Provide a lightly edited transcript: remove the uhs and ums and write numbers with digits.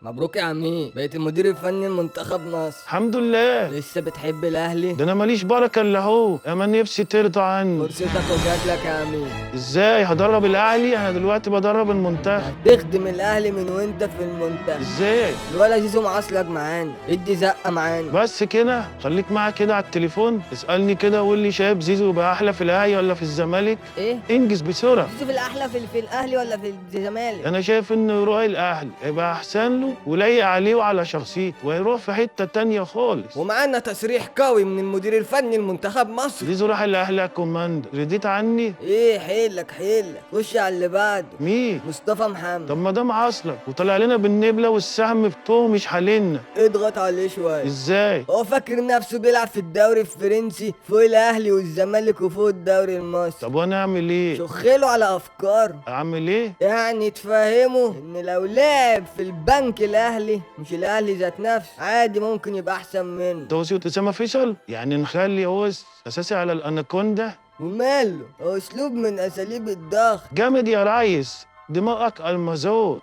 مبروك يا عمي، بقيت المدير الفني لمنتخب مصر. الحمد لله. لسه بتحب الاهلي؟ ده انا ماليش بركة الا هو، اما نفسي ترضى عني. فرصتك وجات لك يا عمي. ازاي هدرب الاهلي؟ انا دلوقتي بدرب المنتخب. تخدم الاهلي من وانت في المنتخب. ازاي؟ الولا زيزو معاصلك معانا، ادي زقه معانا. بس كده خليك معايا كده على التليفون، اسالني كده وقول لي شايف زيزو بقى احلى في الاهلي ولا في الزمالك؟ ايه؟ انجز بسرعة. زيزو في الاحلى في الاهلي ولا في الزمالك؟ انا شايف انه يروح الاهلي هيبقى احسن له ولايق عليه وعلى شخصيته، وهيروح في حتة تانية خالص. ومعانا تصريح قوي من المدير الفني لمنتخب مصر. زيزو راح الاهلي يا كوماندو، رضيت عني؟ ايه حيلك حيلك، خش على اللي بعده. مين؟ مصطفى محمد. طب ما ده معاصلك وطلع لنا بالنبله والسهم بتوعه مش حالنا. اضغط عليه شوية. ازاي؟ هو فاكر نفسه بيلعب في الدوري الفرنسي فوق الاهلي والزمالك وفوق الدوري المصري. طب وانا اعمل ايه؟ شخله على افكاره. اعمل ايه؟ يعني تفهمه ان لو لعب في البنك الاهلي مش الاهلي ذات نفسه عادي ممكن يبقى احسن منه. توصية اسامة فيصل؟ يعني نخلي هو اساسي على الاناكوندا؟ وماله، هو اسلوب من اساليب الضغط. جامد يا ريس، دماغك المازوت.